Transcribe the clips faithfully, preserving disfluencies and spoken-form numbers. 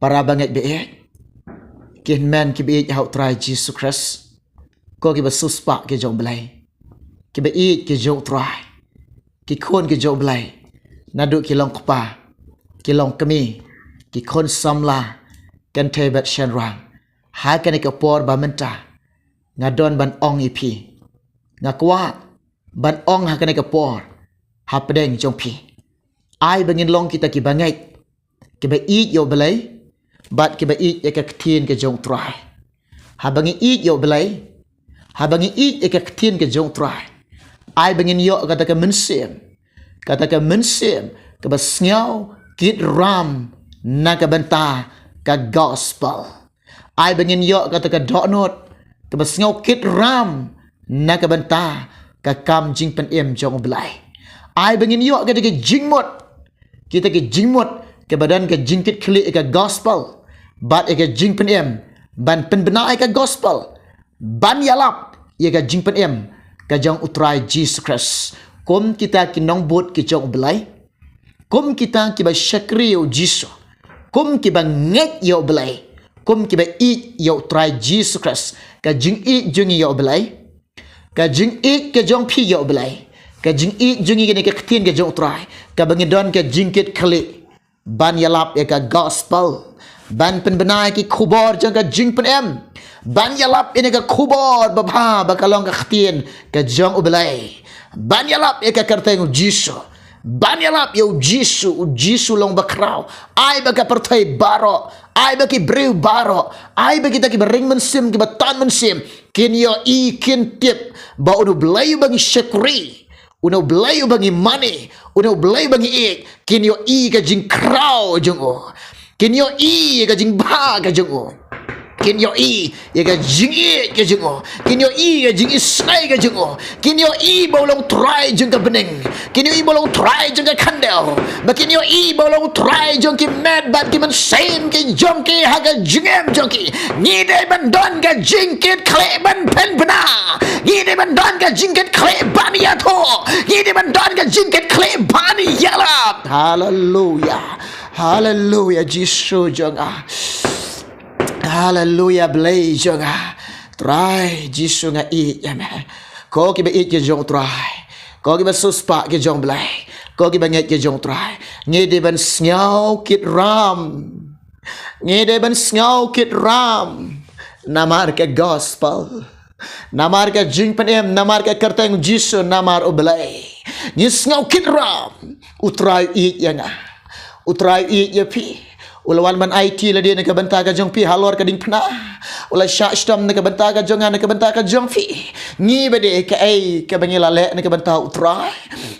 Para bangeit baieit, ki hynmen ki baieit ha U Trai Jisu Khrist, ko kiba siewspah ki jong U Blei, kiba ïeit ki jong U Trai, ki khun ki jong U Blei, naduh ki long kpa, ki long kmie, ki khun samla, kynthei bad shynrang, ha kane ka por ba mynta nga don ban ong ïa phi, nga kwah ban ong ha kane ka por hapdeng jong phi, ai ba ngin long kita kiba ngeit, kiba ïeit ïa U Blei, bad kiba ïeit ïa ka ktien ka jong U Trai. Haba ngi ïeit ïa U Blei, haba ngi ïeit ïa ka ktien ka jong U Trai, ai ba ngin ïoh kata ka mynsiem, kata ka mynsiem kaba sngew kit ram na ka bynta ka gospel. Ai ba ngin ïoh kata ka dohnud kaba sngew kit ram na ka bynta ka kam jingpynim jong U Blei. Ai ba ngin ïoh kata ka jingmut, kita ki jingmut kiba don ka jingkitkhlieh ïa ka gospel bad ïa ka jingpynim, ban pynbna ïa ka gospel, ban ïalap ïa ka jingpynim ka jong U Trai Jisu Khrist. Kum kita ki nongbud ki jong U Blei, kum kita kiba shakri ïa U Jisu, kum kiba ngeit ïa U Blei, kum kiba ïeit ïa U Trai Jisu Khrist, ka jingïeit jong ngi ïa U Blei, ka jingïeit ka jong phi ïa U Blei, ka jingïeit jong ngi ïa kane ka ktien ka jong U Trai, kaba ngi don ka jingkitkhlieh ban ïalap ïa ka gospel, ban pynbna ïa ki khubor jong ka jingpynim, ban ïalap ïa kane ka khubor babha ba ka long ka ktien ka jong U Blei, ban ïalap ïa ka kyrteng U Jisu, ban ïalap ïa U Jisu. U Jisu long ba khraw. Ai ba ka pyrthei baroh, ai ba ki briew baroh, ai ba kita kiba ring mynsiem, kiba tan mynsiem, kin ïohi, kin tip ba U Blei uba ngi shakri, U Blei uba ngi mane, U Blei uba ngi ïeit, kin ïohi ka jingkhraw jong U. Kin ïohi ka jingbha ka jong U. Kin ïohi ïa ka jingïeit ka jong U. Kin ïohi ïa ka jingisynei ka jong U. Kin ïohi ba U long Trai jong ka bneng. Kin ïohi ba U long Trai jong ka khyndew. Ba kin ïohi ba U long Trai jong ki met bad ki mynsiem ki jong ki ha ka jingim jong ki. Ngi dei ban don ka jingkitkhlieh ban pynbna. Ngi dei ban don ka jingkitkhlieh ban ïathuh. Ngi dei ban don ka jingkitkhlieh ban ïalap. Haleluya. Haleluya, Jisu jong nga. Haleluya, Blei jong nga. Trai Jisu, nga ïeit ïa me. Ko kiba ïeit ki jong U Trai, ko kiba siewspah ki jong U Blei, ko kiba ngeit ki jong U Trai, ngi dei ban sngew kit ram. Ngi dei ban sngew kit ram namar ka gospel, namar ka jingpynim, namar ka kyrteng Jisu, namar U Blei. Ngi sngew kit ram. U Trai u ïeit ïa nga. U Trai u ïeit ïa phi. U la wan ban aiti lade na ka bynta ka jong phi halor ka diengphna. U la shah shitom na ka bynta ka jong nga, na ka bynta ka jong phi. Ngi ba dei, kaei kaba ngi la leh na ka bynta U Trai?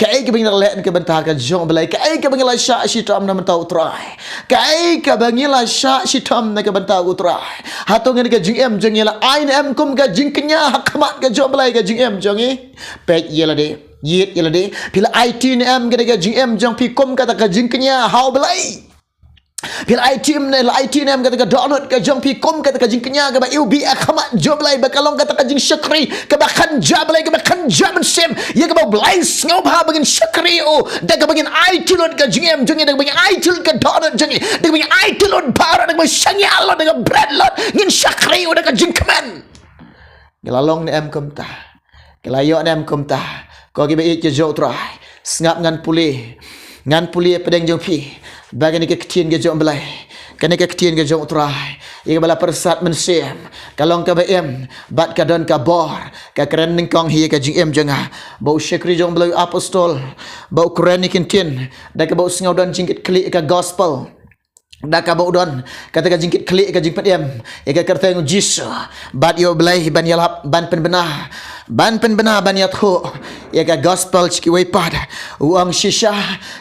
Kaei kaba ngi la leh na ka bynta ka jong U Blei? Kaei kaba ngi la shah shitom na ka bynta U Trai? Kaei kaba ngi la shah shitom na ka bynta U Trai? Hato ngi na ka jingim jong ngi la ai ne em kum ka jingkñia ha khmat ka jong U Blei ka jingim jong ngi? Peit ïa lade, ïeit ïa lade. Phi la aiti ne em ka dei ka jingim jong phi kum kata ka jingkñia ha U Blei? Phi la aiti ne, la aiti ne em kata ka dohnud ka jong phi kum kata ka jingkñia kaba iwbih ha khmat jong U Blei, ba ka long kata ka jingshakri kaba kynja Blei, kaba kynja mynsiem, ïa kaba U Blei u sngewbha ba ngin shakri ïa U, da kaba ngin aiti lut ka jingim jong ngi, da kaba ngin aiti lut ka dohnud jong ngi, da kaba ngin aiti lut baroh, da kaba shaniah lut, da kaba bret lut, ngin shakri ïa U da ka jingkmen. Ngi la long ne em kumta? Ngi la ïoh ne em kumta? Ko kiba ïeit ki jong U Trai, sngap, ngan pule, ngan pule hapdeng jong phi, ba kane ka ktien ka jong U Blei, kane ka ktien ka jong U Trai, ïa kaba la pyrsad mynsiem, ka long kaba im bad ka don ka bor. Ka kren nyngkong hi ïa ka jingim jong nga, ba u shakri jong U Blei, u apostol, ba u kren ïa ki ktien, da kaba u sngew don jingkitkhlieh ïa ka gospel, da kaba u don kata ka jingkitkhlieh ïa ka jingpynim ïa ka kyrteng U Jisu, bad ïa U Blei ban ïalap, ban pynbna, ban pynbna, ban ïathuh ïa ka gospel sha kiwei pat. U ong, shisha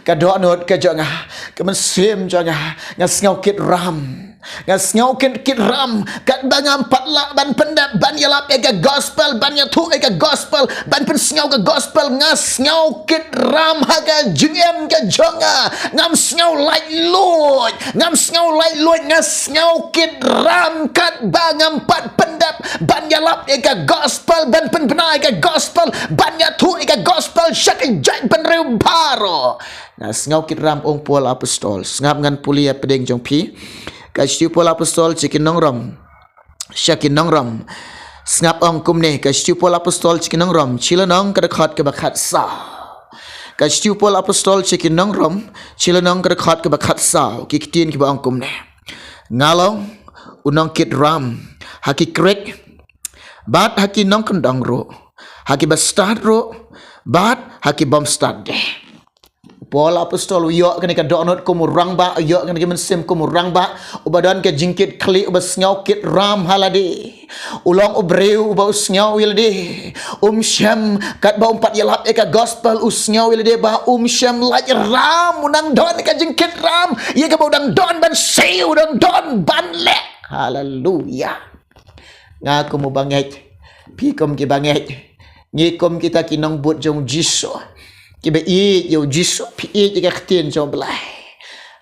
ka dohnud ka jong nga, ka mynsiem jong nga, nga sngew kit ram. Nga sngew kit, kit ram, katba ngam pat lah ban pyndep, ban ïalap ïa ka gospel, ban ïathuh ïa ka gospel, ban pynsngew ka gospel. Nga sngew kit ram ha ka jingim ka jong nga. Ngam sngew laitluid, ngam sngew laitluid, nga sngew kit ram katba ngam pat pyndep ban ïalap ïa ka gospel, ban pynbna ïa ka gospel, ban ïathuh ïa ka gospel sha ki jaitbynriew baroh. Nga sngew kit ram, ong Paul apostol. Sngap, ngan pule hapdeng jong phi, Ka shithi u Paul apostol sha ki nong Rom. Sha ki nong Rom. Sngap ong kumne, ka shithi u Paul apostol sha ki nong Rom, shi lynnong ka dkhot kaba khatsaw. Ka shithi u Paul apostol sha ki nong Rom, shi lynnong ka dkhot kaba khatsaw, ki ktien kiba ong kumne. Nga long u nongkit ram ha ki krek, bad ha ki nongkyndong ruh, ha kiba stad ruh, bad ha ki bym stad de. Paul apostol u ïoh kane ka dohnud kum u rangbah, u ïoh kane ka mynsiem kum u rangbah, uba don ka jingkit khlieh, uba sngew kit ram ha lade. U long u briew uba u sngew ïa lade um shym, katba um pat ïalap ïa ka gospel, u sngew ïa lade ba um shym lait ram, u nang don ka jingkit ram ïa kaba u dang don ban siew, u dang don ban leh. Haleluya. Nga kum uba ngeit, phi kum kiba ngeit, ngi kum kita ki nongbud jong u Jisu, kiba ïeit ïa u Jisu, phi ïeit ïa ka ktien jong u Blei.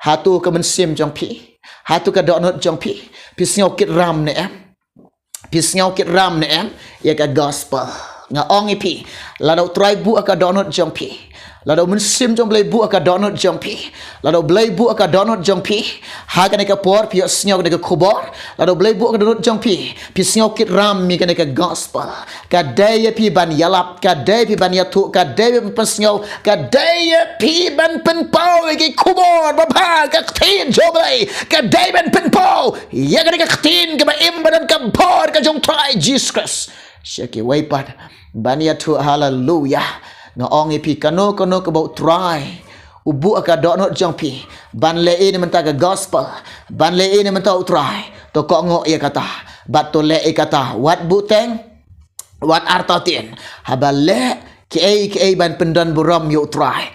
Hato ka mynsiem jong phi, hato ka dohnud jong phi, phi sngew kit ram ne em? Phi sngew kit ram ne em ïa ka gospel? Nga ong ïa phi, lada u Trai buh ha ka dohnud jong phi, lada u mynsiem jong u Blei buh ha ka dohnud jong phi, lada u Blei buh ha ka dohnud jong phi, ha kane ka por phi ïohsngew kane ka khubor, lada u Blei buh ha ka dohnud jong phi, phi sngew kit ram ïa kane ka gospel, ka dei ïa phi ban ïalap, ka dei ïa phi ban ïathuh, ka dei ïa phi ban pynsngew, ka dei ïa phi ban pynpaw ïa ki khubor babha ka ktien jong u Blei, ka dei ban pynpaw ïa kane ka ktien kaba im ba don ka bor ka jong u Trai Jisu Khrist sha kiwei pat ban ïathuh. Haleluya. Nga ong ïa phi, kano kano kaba u Trai u buh ha ka dohnud jong phi ban leh ei na bynta ka gospel, ban leh ei na bynta u Trai, to kohnguh ïa kata bad to leh ïa kata. Wat buhteng, wat artatien, haba leh kiei kiei ban pyndonburom ïa u Trai,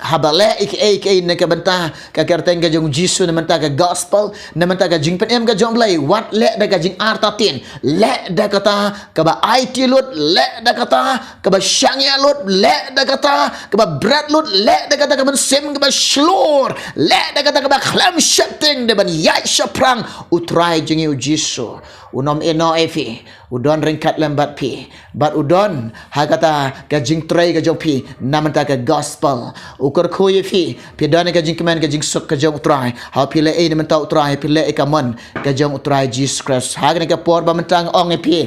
haba leh kiei kiei na ka bynta ka kyrteng ka jong u Jisu, na bynta ka gospel, na bynta ka jingpynim ka jong u Blei, wat leh da ka jingartatien, leh da kata kaba aiti lut, leh da kata kaba shaniah lut, leh da kata kaba bret lut, leh da kata ka mynsiem kaba shlur, leh da kata kaba khlem sheptieng, da ban ïaid shaphrang u Trai jong ngi u Jisu. Un ym ïehnoh ïa phi, u don ryngkat lem bad phi, bad u don ha kata ka jingtrei ka jong phi na bynta ka gospel. U kyrkhu ïa phi, phi don ïa ka jingkmen ka jingsuk ka jong u Trai, haba phi leh ei na bynta u Trai, phi leh ei ka mon ka jong u Trai Jisu Khrist. Ha kane ka por ba mynta nga ong ïa phi,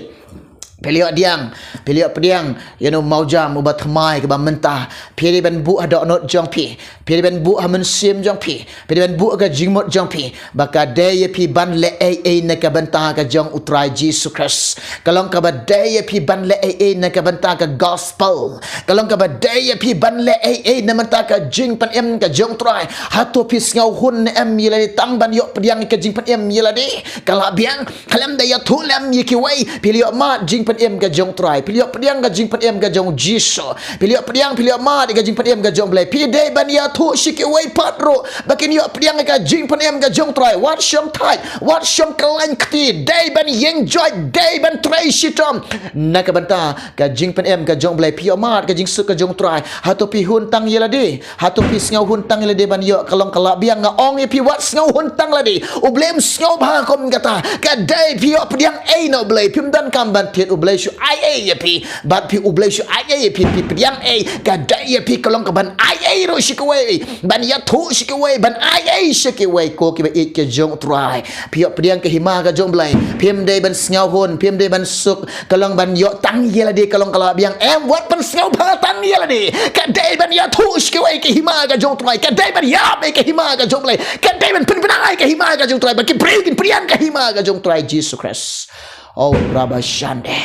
phi la ïoh pdiang, phi la ïoh pdiang ïa une u mawjam uba thymmai kaba mynta. Phi dei ban buh ha dohnud jong phi, phi dei ban buh ha mynsiem jong phi, phi dei ban buh ha ka jingmut jong phi ba ka dei ïa phi ban leh ei ei na ka bynta ka jong u Trai Jisu Khrist. Ka long kaba dei ïa phi ban leh ei ei na ka bynta ka gospel. Ka long kaba dei ïa phi ban leh ei ei na bynta ka jingpynim ka jong u Trai. Hato phi sngewhun ne em ïa lade tang ban ïoh pdiang ïa ka jingpynim ïa lade? Ka la biang. Khlem da ïathuh lem ïa kiwei, phi la ïoh mad jingpynim ka jong u Trai, phi la ïoh pdiang ka jingpynim ka jong u Jisu, phi la ïoh pdiang, phi la ïoh mad ïa ka jingpynim ka jong u Blei. Phi dei ban ïathuh sha kiwei pat ruh ba kin ïoh pdiang ïa ka jingpynim ka jong u Trai. Wat shong thait, wat shong kyllaiñ kti, dei ban ïeng joit, dei ban trei shitom na ka bynta ka jingpynim ka jong u Blei. Phi ïoh mad ka jingsuk ka jong u Trai. Hato phi hun tang ïa lade? Hato phi sngewhun tang ïa lade ban ïoh? Ka long ka la biang. Nga ong ïa phi, wat sngewhun tang lade. U Blei um sngewbha kum kata. Ka dei phi ïoh pdiang ei na u Blei, phim donkam ban thied, u Blei shu ai ei ïa phi. Bad phi, u Blei shu ai ei ïa phi, phi pdiang ei, ka dei ïa phi, ka long kaban ai ei ruh sha kiwei, ban ïathuh sha kiwei, ban ai ei sha kiwei, ko kiba ïeit ka jong u Trai. Phi ïoh pdiang ka hima ka jong u Blei, phim dei ban sngewhun, phim dei ban suk, ka long ban ïoh tang ïa lade, ka long ka la biang. Em, wat pynsngewbha tang ïa lade. Ka dei ban ïathuh sha kiwei ka hima ka jong u Trai, ka dei ban ïarap ïa ka hima ka jong u Blei, ka dei ban pynbna ïa ka hima ka jong u Trai, ba ki briew kin pdiang ka hima ka jong u Trai Jisu Khrist. Oh, rabashande.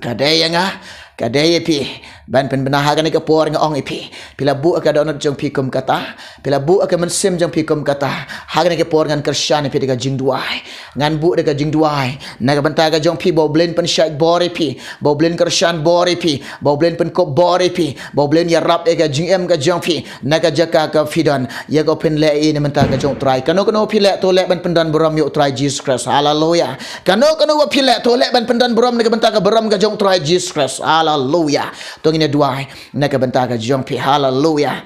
Ka dei ïa nga, ka dei ïa phi ban pynbna ha kane ka por. Nga ong ïa phi, phi la buh ka dohnud jong phi kum kata, phi la buh ka mynsiem jong phi kum kata. Ha kane ka por ngan kyrshan ïa phi da ka jingduwai. Ngan buh da ka jingduwai na ka bynta ka jong phi, ba u Blei un pynshait bor ïa phi, ba u Blei un kyrshan bor ïa phi, ba u Blei un pynkup bor ïa phi, ba u Blei un ïarap ïa ka jingim ka jong phi na ka jaka kaba phi don, ïa kaba phin leh ei na bynta ka jong u Trai. Kano kano ba phi leh, to leh ban pyndonburom ïa u Trai Jisu Khrist. Haleluya. Kano kano ba phi leh, to leh ban pyndonburom na ka bynta ka burom ka jong u Trai Jisu Khrist. Haleluya. To ngin ïa duwai na ka bynta ka jong phi. Haleluya.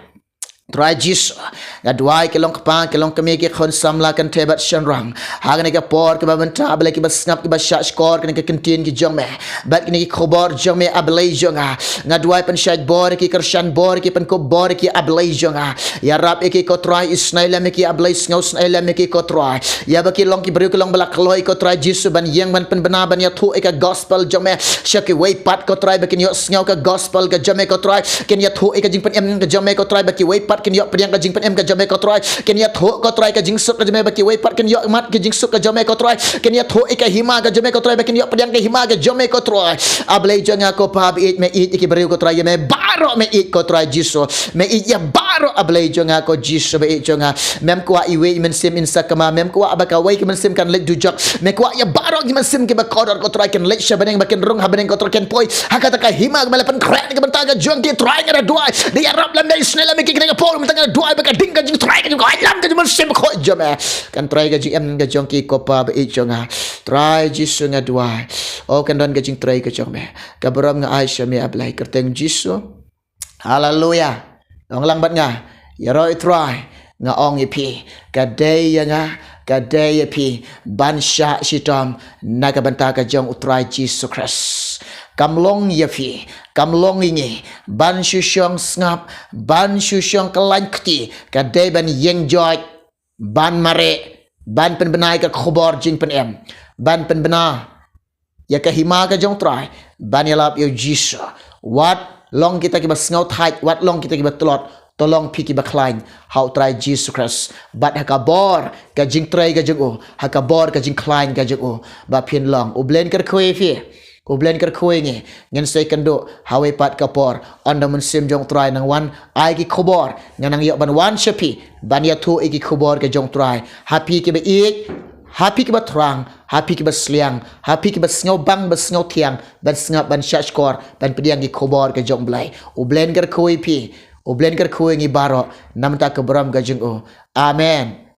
Trai Jisu, nga duwai ki long kpa, ki long kmie, ki khun samla, kynthei bad shynrang. Ha kane ka por kaba mynta, A Blei, kiba sngap, kiba shahshkor kane ka kyntien ka jong me bad kine ki khubor jong me, A Blei jong nga. Nga duwai, pynshait bor ïa ki, kyrshan bor ïa ki, pynkup bor ïa ki, A Blei jong nga. Ïarap ïa ki ko Trai, isynei lem ïa ki, A Blei, sngewsynei lem ïa ki ko Trai. Ïa ba ki long ki briew ki long ba la kloi ko Trai Jisu ban ïeng ban pynbna ban ïathuh ïa ka gospel jong me sha kiwei pat ko Trai, ba kin ïohsngew ka gospel ka jong me ko Trai, kin ïathuh ïa ka jingpynim ka jong me ko Trai, ba kiwei pat kin ïohpdiang ka jingpynim ka jong me ko Trai, kin ïathuh ko Trai ka jingsuk ka jong me, ba kiwei pat kin ïohmat ka jingsuk ka jong me ko Trai, kin ïathuh ïa ka hima ka jong me ko Trai, ba kin ïohpdiang ka hima ka jong me ko Trai. A Blei jong nga ko Pa ba ïeit, me ïeit ïa ki briew ko Trai, ïa me baroh me ïeit ko Trai Jisu. Me ïeit ïa baroh, A Blei jong nga ko Jisu ba ïeit jong nga. Mem kwah iwei i mynsiem in sakma, mem kwah ba kawei ka mynsiem kan leit dujok. Me kwah ïa baroh ki mynsiem kiba kordor ko Trai kin leit sha bneng, ba kin rung ha bneng ko Trai, kin poi ha kata ka hima ba me la pynkhreh na ka bynta ka jong ki Trai. Nga da duwai, da ïarap lem, da isynei lem ïa ki kane ka por, mynta nga da duwai ba ka ding ka jingtrei ka jong ka, ai lam ka jong Mynsiem Bakhuid jong me kan trei ka jingim ka jong ki ko Pa ba ïeit jong nga. Trai Jisu nga duwai, o kan don ka jingtrei ka jong me, ka burom nga ai sha me A Blei, kyrteng Jisu. Haleluya. Ong lang bad nga, ïaroh Trai, nga ong ïa phi, ka dei ïa nga, ka dei ïa phi ban shah shitom na ka bynta ka jong U Trai Jisu Khrist. Kam long ïa phi, kam long ïa ngi ban shu shong sngap, ban shu shong kyllain kti, ka dei ban ïeng joit, ban mareh, ban pynbna ïa ka khubor jingpynim, ban pynbna ïa ka hima ka jong Trai, ban ïalap ïa U Jisu. Wat long kita kiba sngewthait, wat long kita kiba tlot, to long phi kiba khlaiñ ha U Trai Jisu Khrist bad ha ka bor ka jingtrei ka jong u, ha ka bor ka jingkhlaiñ ka jong u, ba phin long. U Blei un kyrkhu ïa phi, U Blei un kyrkhu ïa ngi. Ngin sa ïakynduh ha kawei pat ka por. Ynda U Mynsiem jong U Trai nang wan ai ki khubor, ngan nang ïoh ban wan sha phi ban ïathuh ïa ki khubor ka jong U Trai. Ha phi kiba ïeit, ha phi kiba thrang, ha phi kiba sliang, ha phi kiba sngewbang ba sngewthiang ban sngap, ban shahshkor, ban pdiang ki khubor ka jong U Blei. U Blei un kyrkhu ïa phi, U Blei un kyrkhu ïa ngi baroh na ka bynta ka burom ka jong u. Amen.